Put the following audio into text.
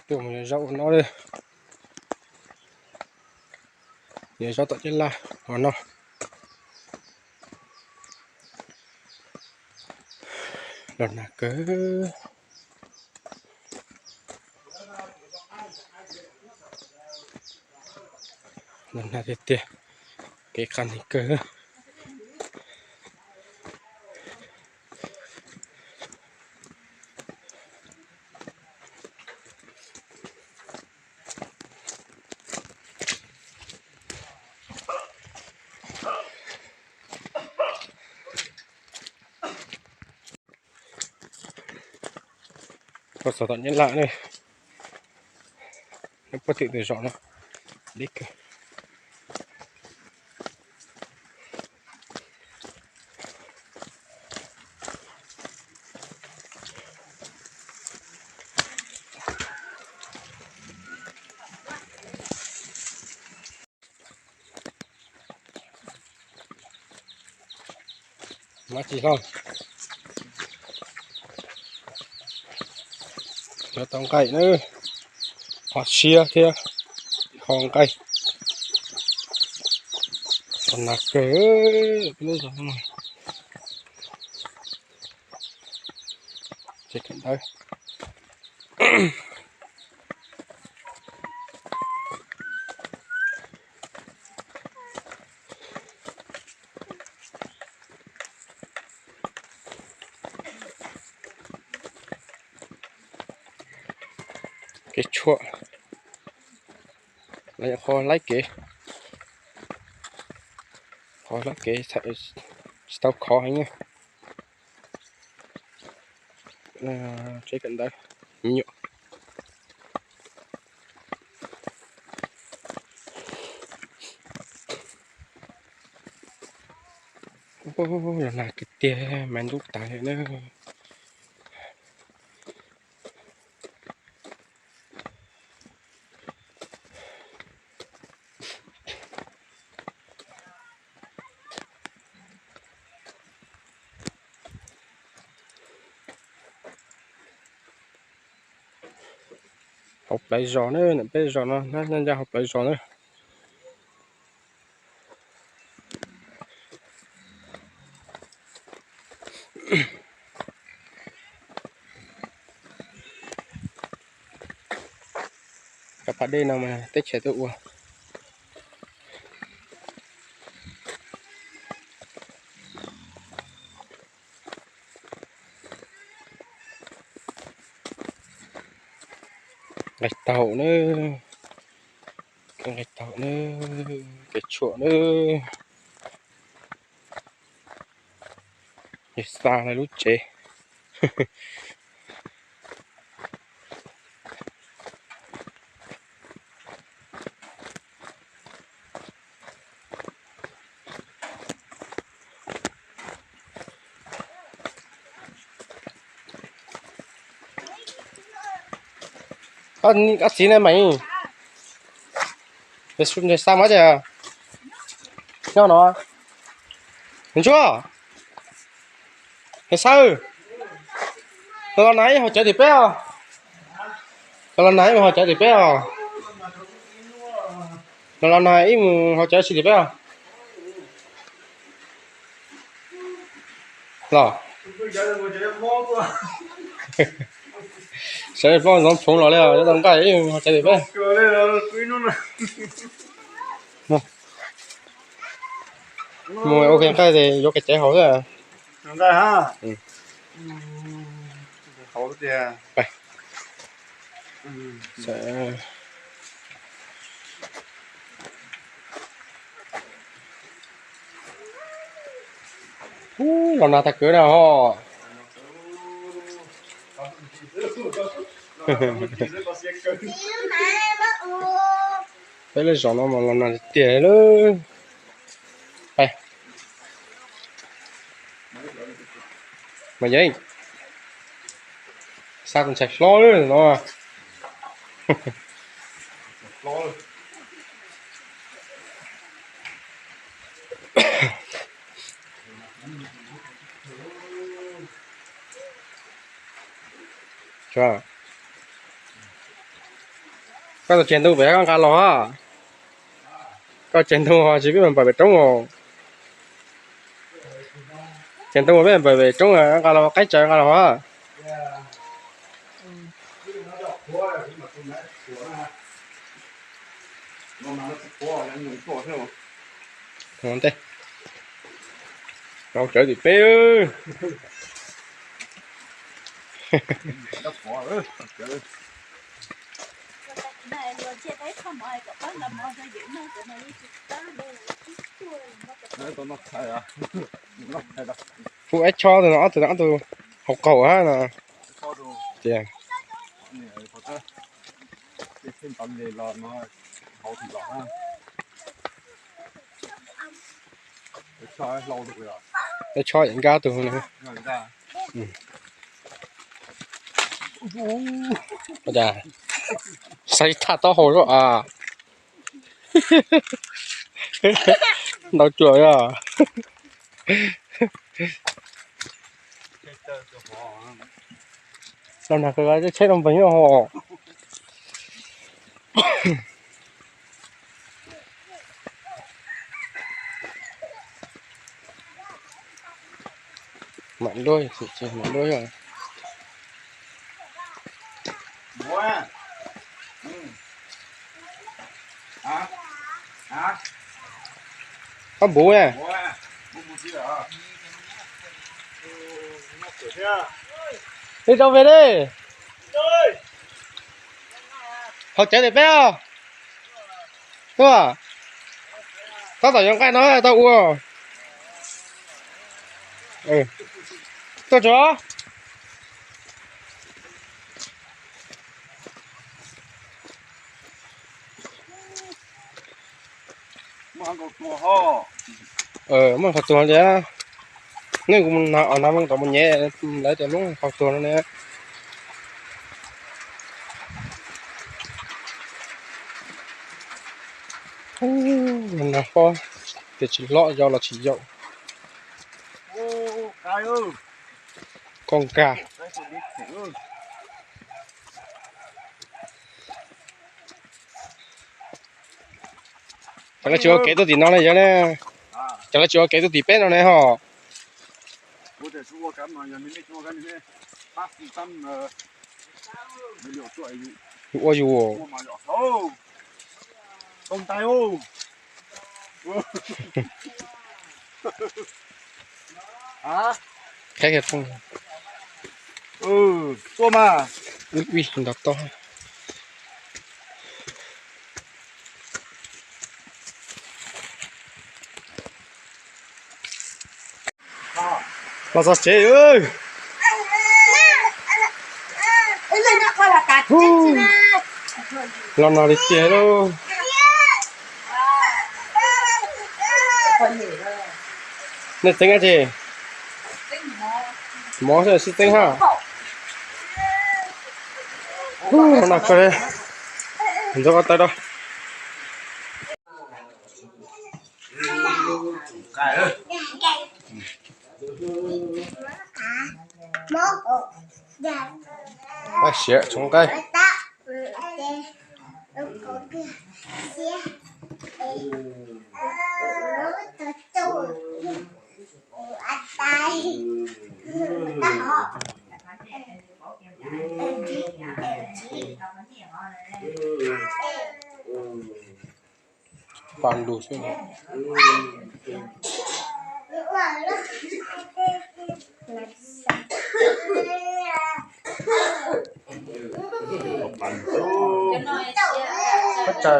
Tuaj mus yuav zaub ua no, yuav zaub tom caj laj ua no. Los nag kawg. Los nag tiag tiag, kev qas nig kawg. Tuaj txog tom Nyab Laj ne, puag tim tus zos no deb kawg. Mab tsis hlo, yuav tau nqaij na, ho siab thiab, ho nqaij. Los nag kawg, peb lub zos no. Tsev kawm ntawv. Kev tshuam, lawv nyuam qhuav laib kev, qhuav laib kev tsis tau khov heev na. Tsev kawm ntawv me nyuam. Los nag tiag tiag, mas ntub tas li na. Hauv plawv zos na, peb zos no nyob ncaj hauv plawv zos na. Cov pas dej no mas teb chaws tuaj ua. Nqaij taug na, nqaij taug na, kev tshuam na. Yog xa lawv lub tsev. Koj txiv na mas, xa mas ces nyob no. Ntsuag, Hais Xab, los nag ib mus haus cawv tim peb os. Los nag ib mus haus cawv tim peb os. Los nag ib mus haus cawv tim peb os. Los, sawv daws plob ntxoov phoov los li, yuav tau nqaij ib mus haus cawv tim peb. Mus ua ke nqaij ces yuav kev caiv haus xwb. Ub, los nag tag kawg na ho. Peb lub zos no mas los nag tiag tiag lawm. Mas yeej xa tus ntxhais hlob lawm no. Koj tus tsev ntuj pem koj nqa los a. Koj tsev ntuj ho tsis peb mam npawm pem roob os. Tsev ntuj peb mam npawm pem roob nqa los qaib tsaws nqa los a. Ntej, rau cawv tim peb. Hu aib tsho tus no ob tug no ob tug hauv qaum hab no. Tias aib tsho yam nkab tus no. Xav thaj taub hau lawm a. Ntau cuam yog. Los nag kawg tsheb no npeeg ho. Mam duab, mam duab. Koj npuv na. Li rau ve li. Haus cawv tim peb os. Tuaj, tab tom yuav nqaij no tau ua. Tuaj tso. Muaj qhov tuag li. Nej kuv na, na mus tom mus nyev lawv tias lub qhov tuag no ne. Na pob tias tsis loj yau los tsis yaum. Koj nkag. Cov lawv tsis ua kev tuaj tim no ne yog ne. Cov lawv tsis ua kev tuaj tim peb no ne ho. Yus ua yus. Qheb kiag rooj. Ua mas. Ib ntau toj. Los txog tsev. Los no li tiag lauj. Nej txeeb dab tsi? Mov xwb, sib txeeb hab. Los no kawg li. Ntxuav ko taw rau. Siav tsoov nqaij. Pa lug xwb. Pab tsa.